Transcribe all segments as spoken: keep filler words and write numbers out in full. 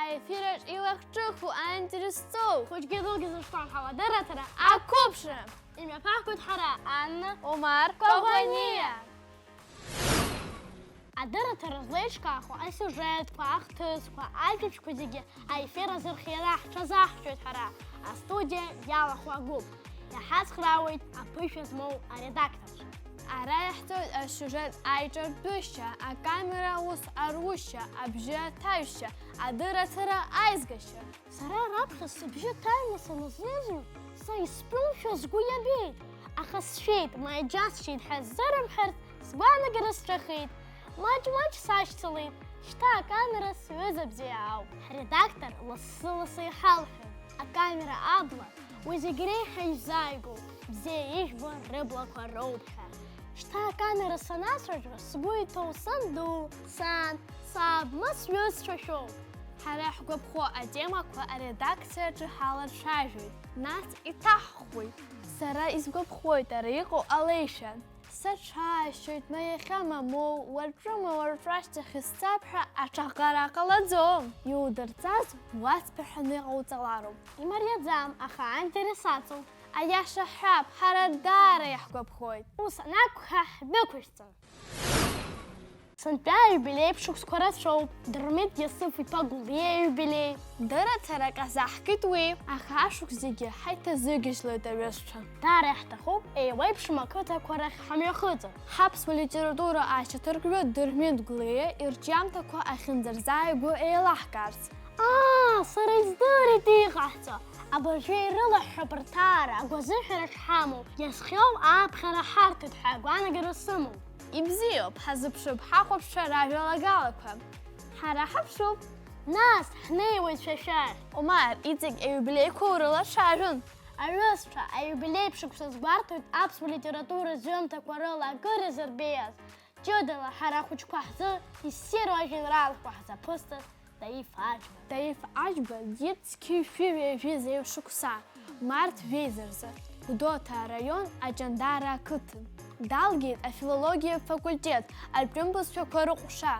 Аефираҿ илахҿыху аинтерес зҵоу хәыҷгьы дугьы зышәҭаху адырраҭара ақәыԥшра. Имҩаԥаҳгоит ҳара, Анна, Омар, Коӷониа. Адырраҭара злеиҿкаахо асиужетқәа, ахҭысқәа, ажәабжьқәа зегьы аефир азырхиара ҳҽазаҳшәоит ҳара, астудиа иалахәу агәыԥ. Иҳацхраауеит аԥышәа змоу аредакторцәа. Ара иаҳҵоит асиужет аиҿартәышьа, акамера аус арушьа, абжьы аҭаҩшьа, адырраҭара аизгашьа. Сара раԥхьа сыбжьы ҭаҩны санызнеизоит, са истәымшәа сгәы иабеит, аха сшәеит, маиџьасшьеит ҳәа сзырымҳәарц сгәаанагара сҵәахит. Маҷ-маҷ сашьцылеит, шьҭа акамера сҩыза бзиа ауп. Ҳредактор лассы-лассы иҳалҳәоит, акамера абла, уи зегь реиҳа ишәзааигәоу, бзиа ижәбо рыблақәа роуп ҳәа. Шьҭа акамера санацәажәо, сгәы иҭоу санду, сан, саб, ма сҩызцәа шәоуп. Ҳара ҳгәаԥхо атемақәа аредакциаҿы ҳалацәажәоит, нас иҭаҳхуеит. Сара исгәаԥхоит ара иҟоу алеишәа. Саҽааишьоит, ма иахьа мамоу, уаҵәы ма уаҵәы ашьҭахь исцап ҳәа аҽаҟара ҟалаӡом. Иудырҵаз уасҳәа ҳәа иҟауҵалароуп. Имариаӡам, аха аинтерес аҵоуп. Аиаша ҳҳәап, ҳара даара иаҳгәаԥхоит. Ус анакәха, ҳдәықәышәҵа. Сынтәа аиубилеи ԥшықәсқәа рацәоуп, Дырмит Иасыф-иԥа Гәлиа ииубилеи. Дырраҭарак азаҳкит уи, аха ашықәс зегьы ҳаиҭазыгьежьлоит аҩызцәа. Даара иаҳҭахуп еиуеиԥшым ақыҭақәа рахь ҳамҩахыҵыр. Ҳаԥсуа литература ашьаҭаркҩы Дырмит Гәлиа ирҿиамҭақәа ахьынӡарзааигәоу еилаҳкаарц. Аа, сара издырит иҟаҳҵо. Абыржәы ирылаҳҳәап рҭаара, агәазыҳәара шҳамоу, иазхиоу ааԥхьара ҳарҭоит ҳәа агәаанагара сымоуп. Ибзиоуп, ҳазыԥшып ҳахәаԥшцәа ражәалагалақәа. Ҳара ҳаԥшуп. Нас, ҳнеиуеит шәа шәахь. Омар, иҵегь аиубилеиқәа урылацәажәон. Аҩызцәа, аиубилеи ԥшықәса згәарҭоит аԥсуа литература зҩымҭақәа рыла акыр изырбеиаз. Ҷыдала ҳара ахәыҷқәа ҳзы иссиру ажәеинраалақәа ҳзаԥысҵаз Таиф Аџьба. Таиф Аџьба диит зқьи жәшәи ҩажәи зеижә шықәса, март жәеиза рзы, Гәдоуҭа араион Аҷандара ақыҭан. Далгеит афилологиатә факультет, атәым бызшәақәа рыҟәша.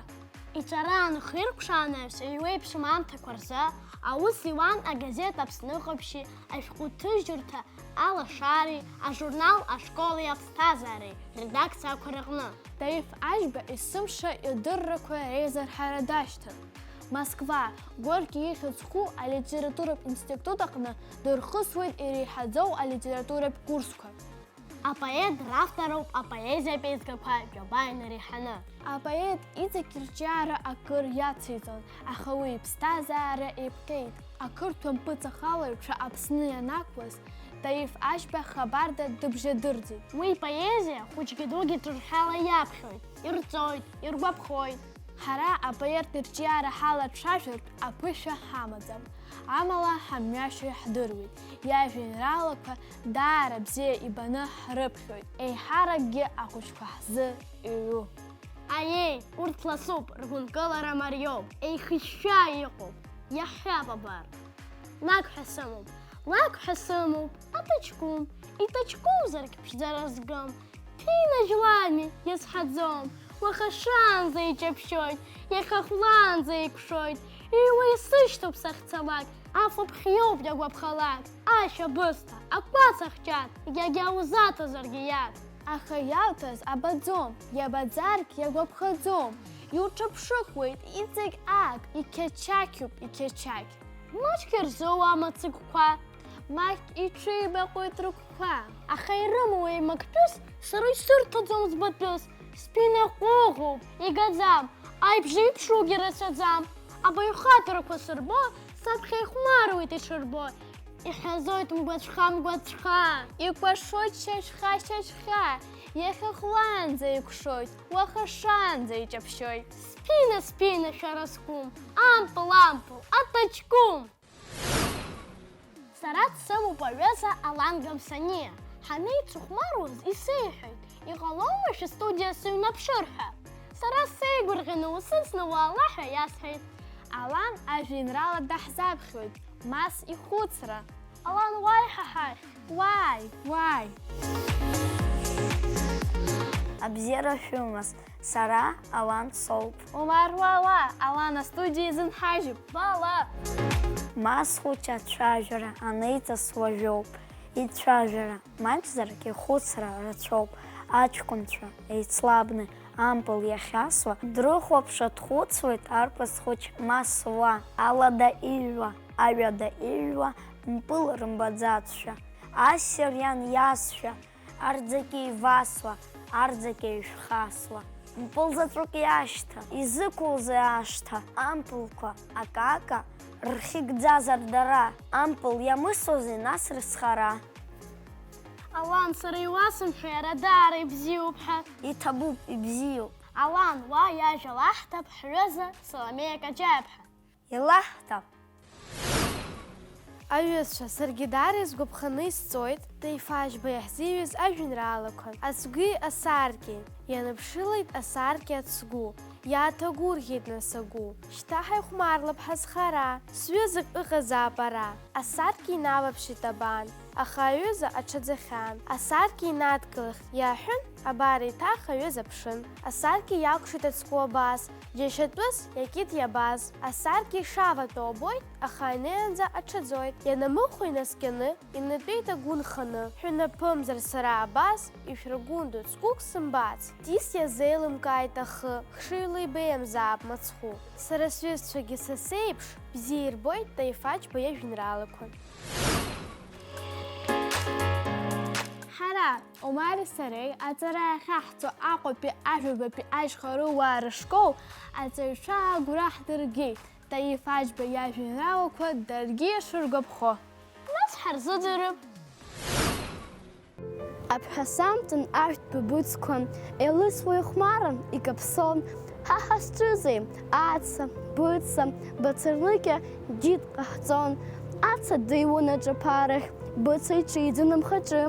Иҵара аанхиркәшо анаҩс, еиуеиԥшым аамҭақәа рзы аус иуан агазеҭ Аԥсны ҟаԥшьи ашәҟәы ҭыжьырҭа Алашареи ажурнал Ашколи аԥсҭазаареи редакциақәа рыҟны. Таиф Аџьба есымша идыррақәа реизырҳара дашьҭан. Москва, Горки ихьӡ зху алитературатә институт аҟны дырхысуеит иреиҳаӡоу алитературатә курсқәа. Апоет равторуп апоезиатә еизгақәа ҩаба инареиҳаны. Апоет иҵегь ирҿиара акыр иациҵон, аха уи иԥсҭазаара еиԥҟьеит. Ақырҭуа мпыҵахалаҩцәа Аԥсны ианақәлаз, Таиф Аџьба хабарда дыбжьадырӡит. Уи ипоезиа хәыҷгьы дугьы ҿырҳәала иаԥхьоит, ирҵоит, иргәаԥхоит. Ҳара апоет ирҿиара ҳалацәажәартә аԥышәа ҳамаӡам, амала ҳамҩашьо иаҳдыруеит, иажәеинраалақәа даара бзиа ибаны ҳрыԥхьоит, еиҳаракгьы ахәыҷқәа ҳзы иҩу. Аиеи, урҭ ласуп, ргәынкылара мариоуп, еихышәшәа иҟоуп, иаҳҳәап абар. Лак ҳәа сымоуп, лак ҳәа сымоуп, аҭаҷкәым, иҭаҷкәымзаргь ԥшӡара згым, Ԥина жәлами иазҳаӡом, уаха шаанӡа иҷаԥшьоит, иахьа хәлаанӡа икәшоит, иуа исышьҭоуп сахьцалак, афатә хиоуп иагәаԥхалак, ашәа бысҭа, акәац ахҷаҭ, егьагьа узаҭозаргьы иаҭ. Аха иауҭаз абаӡом, иабаӡаргь иагәаԥхаӡом, иуҿаԥшыхуеит иҵегь ак, иқьачақьуп, иқьачақь. Маҷк ирзууа амацыгәқәа, маҷк иҽеибаҟәеит рыгәқәа. Аха ирымоу еимактәыс сара исырҭаӡом ӡбатәыс. Сԥина ҟәыӷоуп, игаӡам, аибжеиԥшроугьы рацәаӡам. Абаҩхатәрақәа сырбо, саԥхьа ихәмаруеит иҽырбо. Иҳәазоит мгәаҵәха, мгәаҵәха. Икәашоит шьаҿьха, шьаҿьха, иахьа хәлаанӡа икәшоит, уаха шаанӡа иҷаԥшьоит. Сԥина, сԥина, шәара сгәым, ампыл, ампыл, аҭаҷкәым! Сара дсымоуп аҩыза Алан Гамсаниа. Ҳанеицыхәмаруаз исеиҳәеит, иҟалома шәыстудиа сыҩнаԥшыр ҳәа? Сара сеигәырӷьаны усыцны уаала ҳәа иасҳәеит. Алан ажәеинраала даҳзаԥхьоит, Мас ихәыцра. Алан, уааи ҳа ҳахь! Уааи, уааи! Абзиара шәымаз, сара Алан соуп. Умаруала, Алан астудиа изынҳажьып, бала! Мас хәыҷ ацәажәара анеиҵас уажәоуп. Ицәажәара маҷзаргьы ихәыцра рацәоуп. Аҷкәынцәа еицлабны ампыл иахьасуа дрыхәаԥшуа дхәыцуеит арԥыс хәыҷ Мас уа. Алада иҩуа, аҩада иҩуа, мпыл рымбаӡацшәа, ассир иан иасшәа, арӡаки ивасуа, арӡаки ишәхасуа. Мпыл заҵәык иашьҭа, изықәузеи ашҭа? Ампылқәа акака рхьыгӡазар дара? Ампыл иамысузеи нас рызхара? Алан, сара иуасымҳәеи, иара даара ибзиоуп ҳәа? Иҭабуп, ибзиоуп. Алан, уа иажәа лаҳҭап ҳҩыза Соломеиа Каҷаиаԥҳа. Илаҳҭап. Аҩызцәа, саргьы даара исгәаԥханы исҵоит Таиф Аџьба иаҳзиҩыз ажәеинраалақәа Ацгәи асаркьеи. Ианыԥшылеит асаркьа ацгәы, иааҭагәырӷьеит нас агәы. Шьҭа ҳаихәмарлап ҳазхара, сҩызак ыҟазаап ара. Асаркьа иналаԥшит абан, аха аҩыза аҽаӡахьан. Асаркьа инадгылахт, иаҳәын, абар еиҭах аҩыза ԥшын. Асаркьа иакәшеит ацгәы абас, џьашьатәыс иакит иабаз. Асаркьа ишаватәоу абоит, аха инеиаанӡа аҽаӡоит. Ианамыхәа инаскьаны, инатәеит агәы нханы. Шәанаԥымзар сара абас, ишәрагәындоу цгәык сымбац. Ҭис иазеилымкааит ахы, хшыҩла ибеиамзаап мыцхәы. Сара сҩызцәагьы са сеиԥш, бзиа ирбоит Таиф Аџьба иажәеинраалақәа. Ҳара, Омари сареи аҵара иахьаҳҵо Аҟәатәи Ажәабатәи ашьхарыуаа рышкол аҵаҩцәа агәра ҳдыргеит, Таиф Аџьба иажәеинраалақәа даргьы ишыргәаԥхо. Нас ҳарзыӡырҩып. Аԥҳәасамҵан ашәҭ быбыцқәа, еилысуа ихәмаран икаԥсон. Ҳа ҳазҿызеи? Аца, быца, бацарныкьа џьит ҟаҳҵон. Аца дыҩуан аҿаԥарахь, быца иҽиӡон амхаҿы.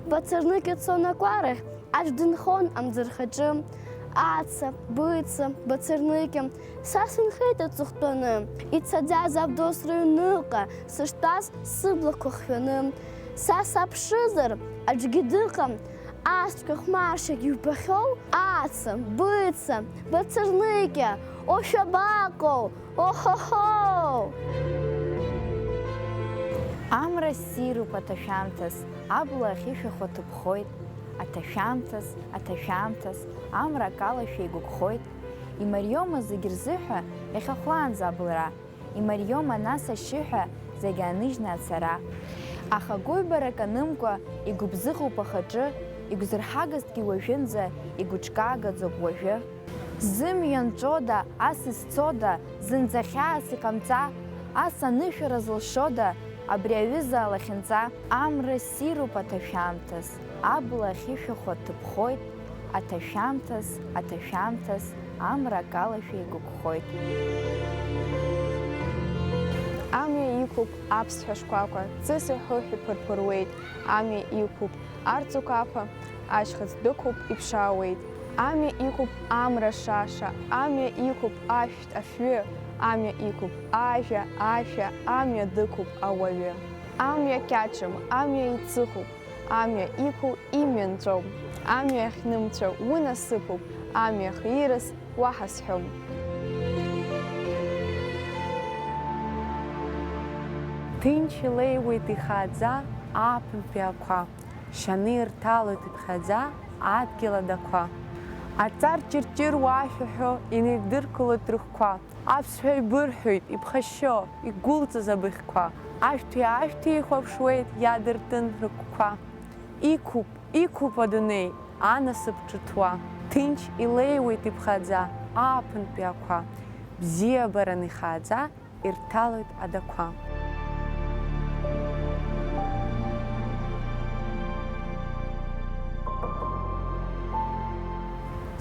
Бацарныкьа цон акәарахь, аӡә дынхон амӡырхаҿы. Аца, быца, бацарныкьа, са сынхеит аҵыхәтәаны, ицаӡаз абдос рыҩныҟа сыштәаз сыблақәа хҩаны. Са саԥшызар, аӡәгьы дыҟам, ацәгьа хәмаршьагь ибахьоу? Аца, быца, бацарныкьа, о, шәабаҟоу, о-ҳо-ҳо! Амра ссируп аҭашәамҭаз, абла ахьышәахәа ҭыԥхоит. Аҭашәамҭаз, аҭашәамҭаз, амра акалашәа игәыкхоит. Имариома зегь рзыҳәа иахьа хәлаанӡа абылра. Имариома нас ашьшьыҳәа зегь ааныжьны ацара. Аха гәыҩбарак анымкәа игәыбзыӷуп ахаҿы, игәзырҳагазҭгьы уажәынӡа игәыҿкаагаӡоуп уажәы. Зымҩа нҵәода, ас изцода, зынӡа хьаас иҟамҵа, ас анышәара зылшода, абри аҩыза алахьынҵа? Амра ссируп аҭашәамҭаз, абла ахьышәахәа ҭыԥхоит, аҭашәамҭаз, аҭашәамҭаз, амра акалашәа игәыкхоит. Амҩа иқәуп аԥсҭҳәа шкәакәа, ҵыс иҳәҳәо иԥырԥыруеит, амҩа иқәуп арҵәақәа, ашьхыц дәықәуп, иԥшаауеит. Амҩа иқәуп амра шаша, амҩа иқәуп ашәҭ афҩы, амҩа иқәуп ажәа, ашәа, амҩа дықәуп ауаҩы. Амҩа кьаҿым, амҩа иҵыхуп, амҩа иқәу имҩа нҵәом, амҩа ахьнымҵәо унасыԥуп, амҩа хирыс уаҳа сҳәом. Ҭынч илеиуеит ихааӡа ааԥынтәи ақәа. Шьаны ирҭалоит иԥхьаӡа адгьыл адақәа. Аҵар ҷырҷыруа ашәаҳәо инеидыркылоит рыхқәа. Аԥсшәа ибырҳәоит иԥхашьо, игәылҵыз абыӷьқәа. Ашәҭи ашәҭи ихәаԥшуеит, иаадыртын рыгәқәа. Иқәуп, иқәуп адунеи, анасыԥ ҿыҭуа. Ҭынч илеиуеит иԥхаӡа ааԥынтәи ақәа. Бзиабаран ихааӡа ирҭалоит адақәа.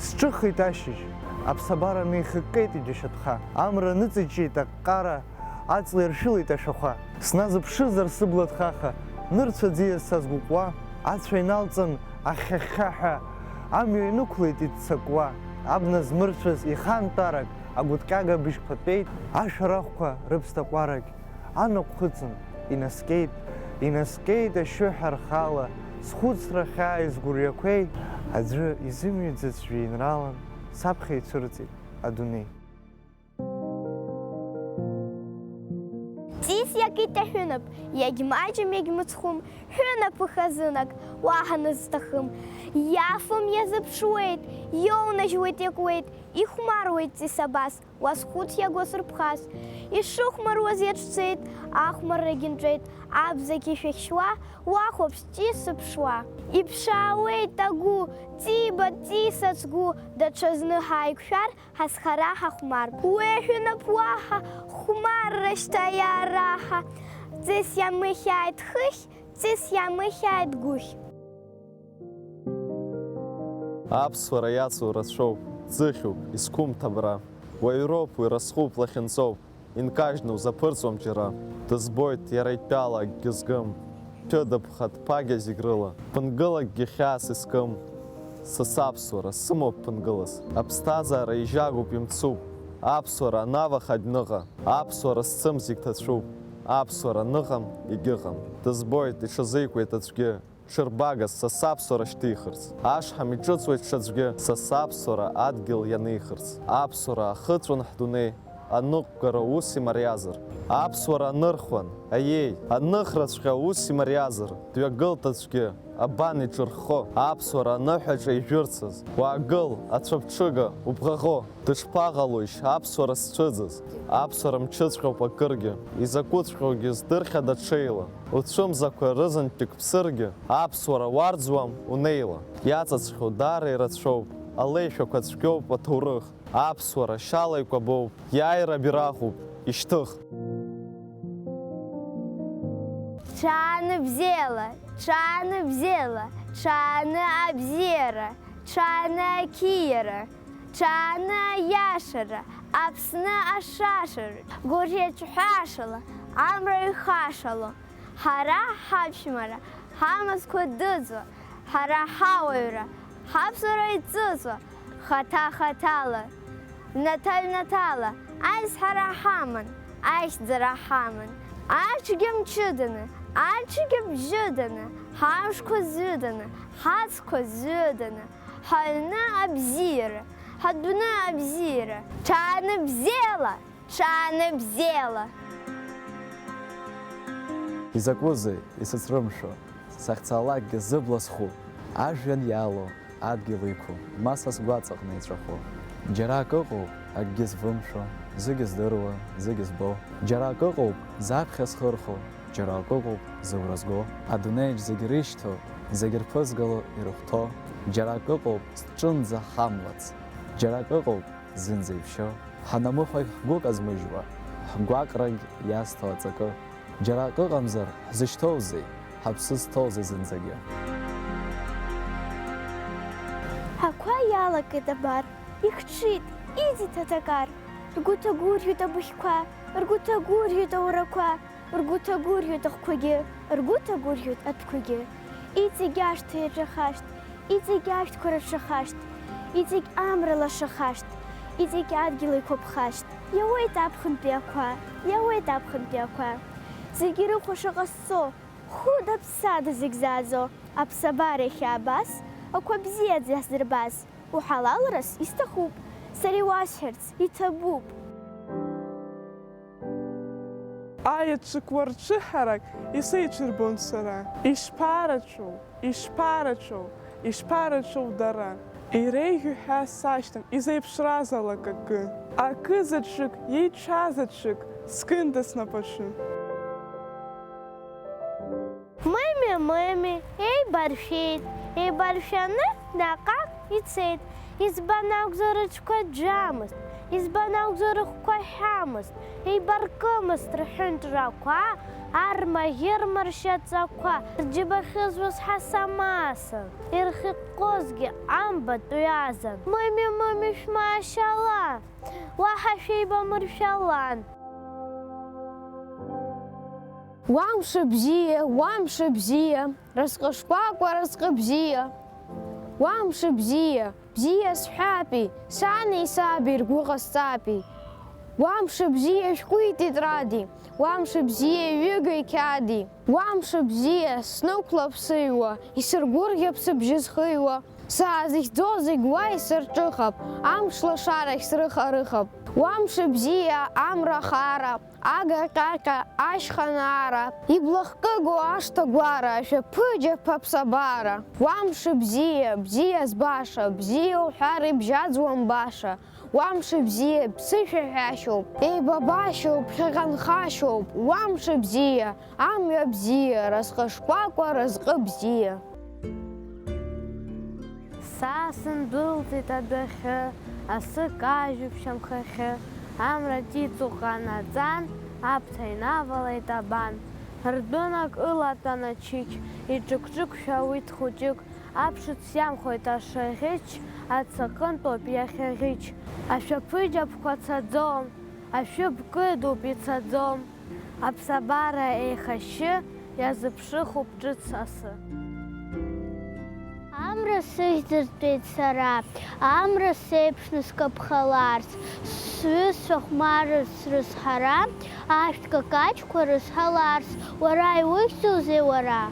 Сҿыхеит ашьыжь, аԥсабара неихыккеит иџьашьатәха, амра ныҵыҷҷеит аҟҟара, аҵла иршәылеит ашәахәа. Сназыԥшызар сыбла ҭхаха, нырцә аӡиас сазгәыкуа, ацәа иналҵын ахьхьа-хьхьаҳәа, амҩа инықәлеит иццакуа, абна змырцәаз ихантәарак, агәыҭҟьага быжьқәа тәеит, ашәарахқәа рыԥсҭаҟәарагь анаҟә хыҵын, инаскьеит, инаскьеит ашьшьыҳәа рхала, схәыцра хьааи сгәырҩақәеи, Аӡәы изымҩаӡац жәеинраалан саԥхьа ицәырҵит адунеи. Ҵис иакит аҳәынаԥ, иагьмаҷым, иагьмыцхәым, ҳәынаԥ хазынак уаҳа нызҭахым. Иафом, иазыԥшуеит, иоунажьуеит, иакуеит, ихәмаруеит ҵис абас. Уазхәыц иагәасырԥхаз, ишыхәмаруаз иаҿцеит, ахәмаррагьы нҵәеит, абзагьы шәахьшьуа, уахәаԥш ҵис зыԥшуа. Иԥшаауеит агәы, ҵиба ҵис ацгәы, даҽазны ҳаиқәшәар, ҳазхара ҳахәмарп. Уи аҳәынаԥ уаҳа хәмарра шьҭа иараҳа, ҵис иамыхьааит хыхь, ҵис иамыхьааит гәыхь. Аԥсуара иацу рацәоуп, ӡыхьуп, изқәымҭ абра. Уаҩроуп уи, разҟуп, лахьынҵоуп, инкажьны узаԥырҵуам џьара. Дызбоит иара итәала акгьы згым, ҭәыда ԥхаҭ ԥагьа зегь рыла, ԥынгылакгьы хьаас искым. Са саԥсуара сымоуп ԥынгылас, аԥсҭазаара ижьагоуп, имцуп. Аԥсуара анаваха адәныҟа, аԥсуара зцым зегь ҭацәуп, аԥсуара аныҟам егьыҟам. Дызбоит, иҽазикуеит аӡәгьы, ҽырбагас са саԥсуара шьҭихырц. Ашҳам иҿыҵуеит ҽаӡәгьы, са саԥсуара адгьыл ианихырц. Аԥсуара ахыҵәон ҳдунеи, аныҟәгара ус имариазар. Аԥсуара анырхуан, аиеи, аныхраҵәҟьа ус имариазар, дҩагылт аӡәгьы, абан иҿырххо. Аԥсуара аныҳәаҿа ижәырцаз, уаагыл, ацәаԥҽыга, убӷаӷо. Дышԥаҟалоишь аԥсуара зцәыӡыз? Аԥсуара мчыҵәҟьоуп акыргьы, изакәыҵәҟьоугьы здырхьада ҽеила? Уцәымзақәа рызынтәык ԥсыргьы, аԥсуара уарӡуам унеила. Иаҵаҵхьоу даара ирацәоуп, алеишәақәа цәгьоуп аҭоурых. Аԥсуара шьала икәабоуп, иааира абираҟуп, ишьҭых! Ҽааны бзиала, ҽааны бзиала, ҽааны абзиара, ҽааны ақьиара, ҽааны аиашара, Аԥсны ашашара, гәырӷьаҿҳәашала, амра ихашало, ҳара ҳаԥшәмара, ҳамаҵәқәа дыӡуа, ҳара ҳауаҩра, ҳаԥсуара иҵыҵуа, хаҭа-хаҭала, наҭа-ҩнаҭала, аизҳара ҳаман, аихьӡара ҳаман. Аҽгьы мчыданы, аҽгьы бжьыданы, ҳамшқәа зҩыданы, ҳаҵхқәа зҩыданы, ҳаҩны абзиара, ҳадәны абзиара, ҽааны бзиала, ҽааны бзиала! Изакәызеи исыцрымшәо, сахьцалакгьы зыбла сху, ажәҩан иалоу, адгьыл иқәу, ма са сгәаҵаҟны иҵәаху. Џьара акы ыҟоуп, акгьы звымшәо, зегьы здыруа, зегьы збо. Џьара акы ыҟоуп, заԥхьа зхырхәо, џьара акы ыҟоуп, зыгәра зго. Адунеиаҿ зегь ирышьҭоу, зегь ирԥызгало, ирыхәҭоу. Џьара акы ыҟоуп, зҿынӡа ҳамлац. Џьара акы ыҟоуп, зынӡа иԥшьо. Ҳанамыхәагь ҳгәы казмыжьуа, ҳгәаҟрагь иазҭо аҵакы. Џьара акы ыҟамзар, ҳзышьҭоузеи, ҳаԥсы зҭоузеи зынӡагьы? Ақәа иалакеит абар, ихҽит, иӡит аҭакар. Ргәы ҭагәырӷьоит абыхьқәа, ргәы ҭагәырӷьоит аурақәа, ргәы ҭагәырӷьоит ахқәагьы, ргәы ҭагәырӷьоит атәқәагьы. Иҵегь ашҭа иаҿахашт, иҵегь ашәҭқәа рыҽшахашт, иҵегь амра лашахашт, иҵегь адгьыл еиқәыԥхашт. Иауеит аԥхынтәи ақәа, иауеит аԥхынтәи ақәа. Зегь ирыхәаша ҟазҵо, хәыда-ԥсада зегь зааӡо, аԥсабара иахьа абас, ақәа бзиаӡа иаҳзырбаз, уҳалалрас исҭахуп, сара иуасҳәарц иҭабуп. Аеҵәақәа рҿыҳарак исеиҽырбон сара. Ишԥарацәоу, ишԥарацәоу, ишԥарацәоу дара! Иреиӷьу ҳәа сашьҭам, изеиԥшразаалак акы. Акы заҵәык, иеицәа заҵәык, згында снапаҿы. Меми, меми, еибаршәеит, еибаршәаны наҟ-ааҟ ицеит. Избан акәзар рыҽқәа џьамызт, избан акәзар рыхқәа ҳәамызт, еибаркымызт рҳәынҵәрақәа, армаӷьырма ршьаҵақәа, рџьыба ахьызуаз ҳасамасан, ирхьыкәкәозгьы амбатә ҩазан. Мыми, мыми, шәмаашьала, уаҳа шәеибамыршәалан. Уа мшыбзиа, уа мшыбзиа, разҟы шкәакәа, разҟы бзиа. Уа мшыбзиа, бзиа сҳәапи, сани саби ргәы ҟасҵапи? Уа мшыбзиа, шәҟәи тетради, уа мшыбзиа, ҩыгеи қьаади. Уа мшыбзиа, снықәлап сыҩуа, исыргәырӷьап сыбжьы зхыҩуа. Саазыхьӡо зегь уа исырҿыхап, амш лашарахь срыха-рыхап. Уа мшыбзиа, амра хаара, ага ҟьаҟьа, ашьха наара, ибла хкыгоу ашҭа гәара, шәаԥыџьаԥ аԥсабара. Уа мшыбзиа, бзиа збаша, бзиа уҳәар ибжьаӡуам баша. Уа мшыбзиа, ԥсышәа ҳәашьоуп, еибабашьоуп, ԥхьаҟанхашьоуп. Уа мшыбзиа, амҩа бзиа, разҟы шкәакәа, разҟы бзиа. Са сындәылҵит адәахьы, асы кажьуп шьамхахьы, амра ҵәиҵо ҟанаҵан, аԥҭа инавалеит абан. Рдәынак ылатәан ачықь, иҿык-ҿыкшәа ауит хәыҷык, аԥшыц иамхоит ашаӷьыч, ацаҟынтәоуп иахьа ӷьыч. Ашәаԥыџьаԥқәа цаӡом, ашәы бкыдуп ицаӡом. Аԥсабара еихашьы иазыԥшыхуп ҿыц асы. Амра сыхьӡыртәеит сара, амра сеиԥшны скаԥхаларц, сҩызцәа хәмарырц рызҳара, ашәҭ какаҷқәа рызҳаларц, уара иухьӡузеи уара?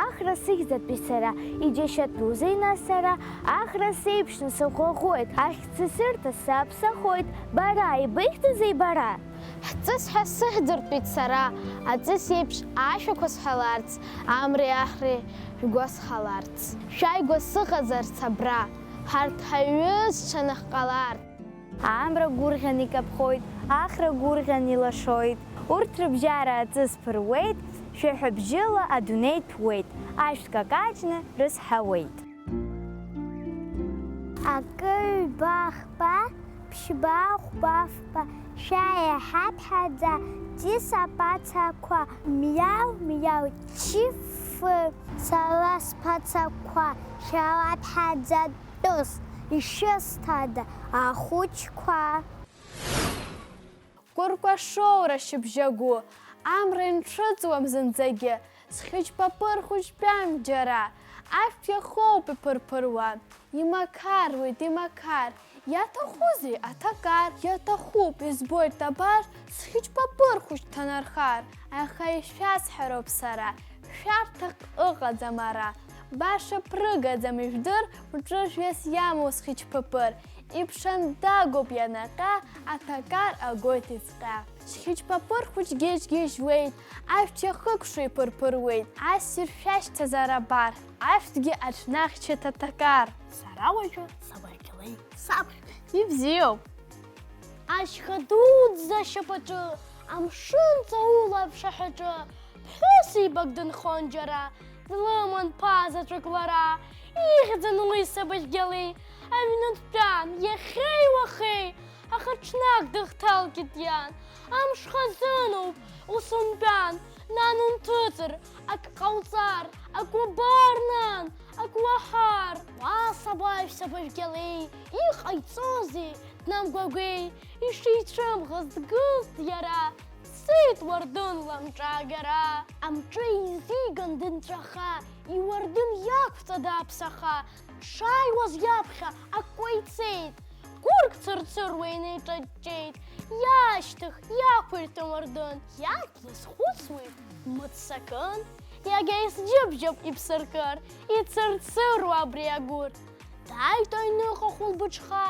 Ахра сыхьӡыртәеит сара, иџьашьатәузеи нас сара, ахра сеиԥшны сыӷәӷәоит, ахьӡ сырҭаз саԥсахоит, бара ибыхьӡузеи бара? Ҳҵыс ҳәа сыхьӡыртәит сара, аҵыс еиԥш ашәақәа сҳәаларц, амреи аҳреи шәгәасҳаларц. Шәааигәа сыҟазарц абра, ҳарҭ ҳаҩызцәа ныхҟаларц. Амра гәырӷьан икаԥхоит, ахра гәырӷьан илашоит. Урҭ рыбжьара аҵыс ԥыруеит, шәаҳәабжьыла адунеи ҭәуеит, ашәҭ какаҷны рызҳауеит. Акы, ҩба, хԥа, ԥшьба, хәба, фба, шәа иҳаԥхьаӡа, ҵис аԥацақәа, миау, миау, чифы, сара сԥацақәа, шәа лаԥхьаӡа тәыс, ишәысҭада, ахәыҷқәа? Кәыркәашоура шьыбжьагәы, амра инҽыҵуам зынӡагьы, схьыџьпапыр хәыҷтәам џьара, ашәҭ иахоуп иԥырԥыруа, имақаруеит, имақар, иаҭахузеи аҭакар? Иаҭахуп, избоит абар, схьыџьпапыр хәыҷ ҭанархар, аха ишәасҳәароуп сара, шәарҭак ыҟаӡам ара, баша ԥрыгаӡам ижәдыр, бҿыжәҩас иамоу схьыџьпапыр, иԥшандагоуп ианаҟьа, аҭакар агоит иҵҟьа. Схьыџьпапыр хәыҷ гьежь-гьежьуеит, ашәҭ иахыкшо иԥырԥыруеит, ассир шәашьҭазар абар, ашәҭгьы аҽнахьчеит аҭакар. Сара уажәы сабаргьалеи саԥхьа. Ибзиоуп. Ашьха дуӡӡа ашьапаҿы, амшын ҵаула аԥшаҳәаҿы, ԥҳәысеибак дынхон џьара, длыман ԥа заҵәык лара, ихьӡын уи сабаргьалеи, аҩны дтәан иахьеи уахеи, аха ҽнак дыхҭалкит иан, амш хазыноуп, ус умтәан, нан, унҭыҵыр, ак ҟауҵар, ак уабар, нан, ак уаҳар. Уа сабаҩ сабаргьалеи, иҟаиҵозеи, днамгәагәеи, ишицәымӷыз дгылт иара, дцеит уардынла амҿы агара. Амҿы еизиган дынҵәаха, иуардын иақәҵа дааԥсаха, дшааиуаз иаԥхьа акы ҟаиҵеит. Гәырк цырцыруа инеиҿаҷҷеит, иаашьҭых иақәирҭын уардын, иарҭ лызхәыцуеит, мыццакын, иагьа исџьыбжьап иԥсыркыр, ицырцыруа абри агәыр. Дааит аҩныҟа хәылбыҽха,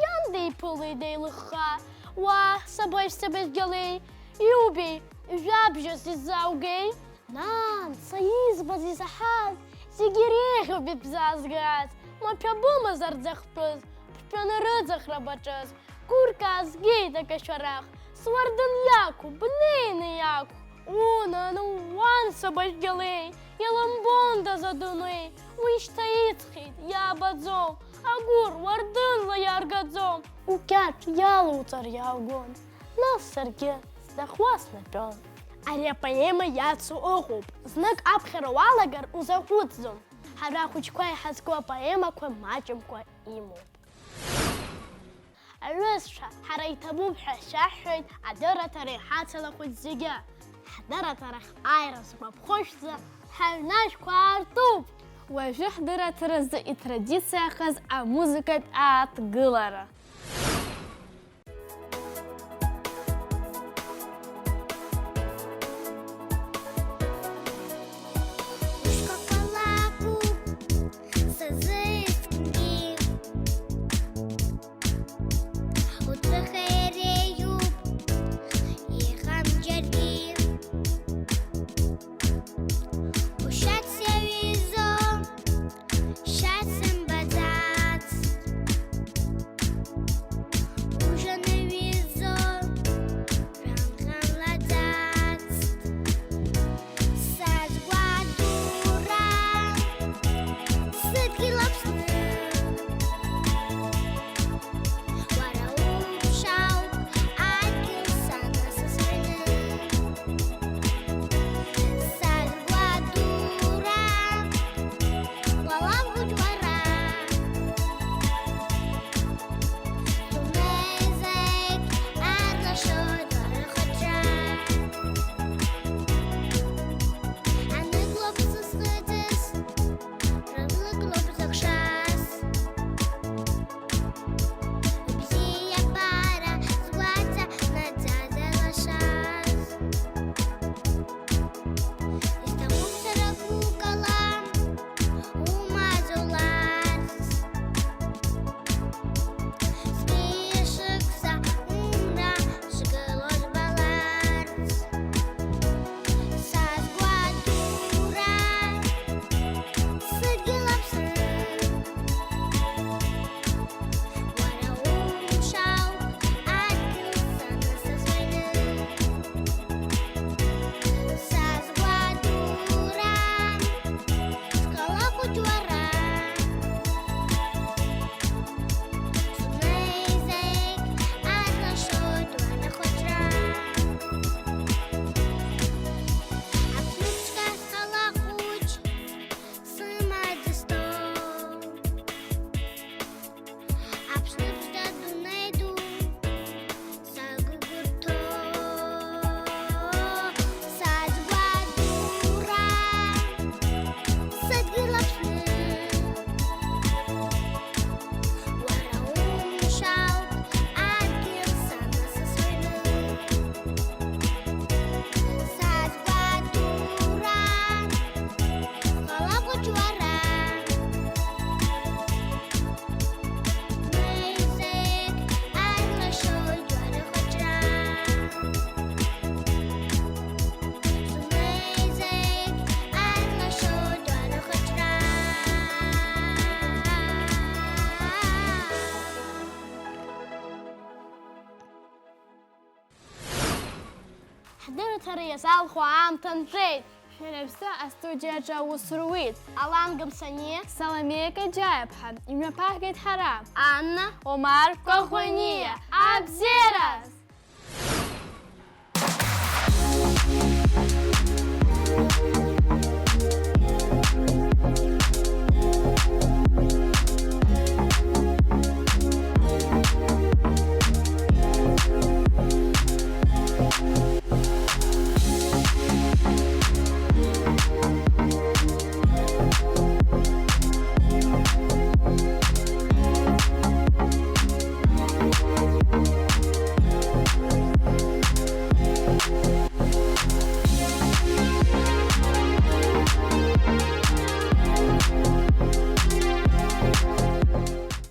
иан деиԥылеит деилыхха. Уа, сабаҩ сабаргьалеи, иубеи, жәабжьас иззааугеи? Нан, са избаз, исаҳаз, зегь иреиӷьуп ибзаазгаз, маҭәа бымазар ӡахтәыз, бтәаны рыӡахра баҿыз, гәырк аазгеит акашәарах, суардын иақәу, бнеины иақәу, унан, уан сабаргьалеи, илымбондаз адунеи, уи шьҭа иҵхеит, иаабаӡом, агәыр уардынла иаргаӡом, укьаҿ иалоуҵар иааугон. Нас саргьы сҭахуа снатәон. Ари апоема иацу ыҟоуп, знык аԥхьара уалагар узаҟәыҵӡом. Ҳара ахәыҷқәа иҳазку апоемақәа маҷымкәа имоуп. Аҩызцәа, ҳара иҭабуп ҳәа шәаҳҳәоит, адырраҭара иҳацалахәит зегьы. Ҳдырраҭарахь ааира згәаԥхошәа ҳаҩнашәқәа аартуп! Уажәы ҳдырраҭаразы итрадициахаз амузыкатә ааҭгылара. Шкәакәа лакәуп, са сзы Аҭара иазалху аамҭа нҵәеит. Шәара шәзы астудиаҿы аус руит. Алан Гамсаниа, Саламеиа Каџьаиаԥҳа, имҩаԥаҳгеит ҳара. Анна, Омар Кәаӷәаниа, абзиараз!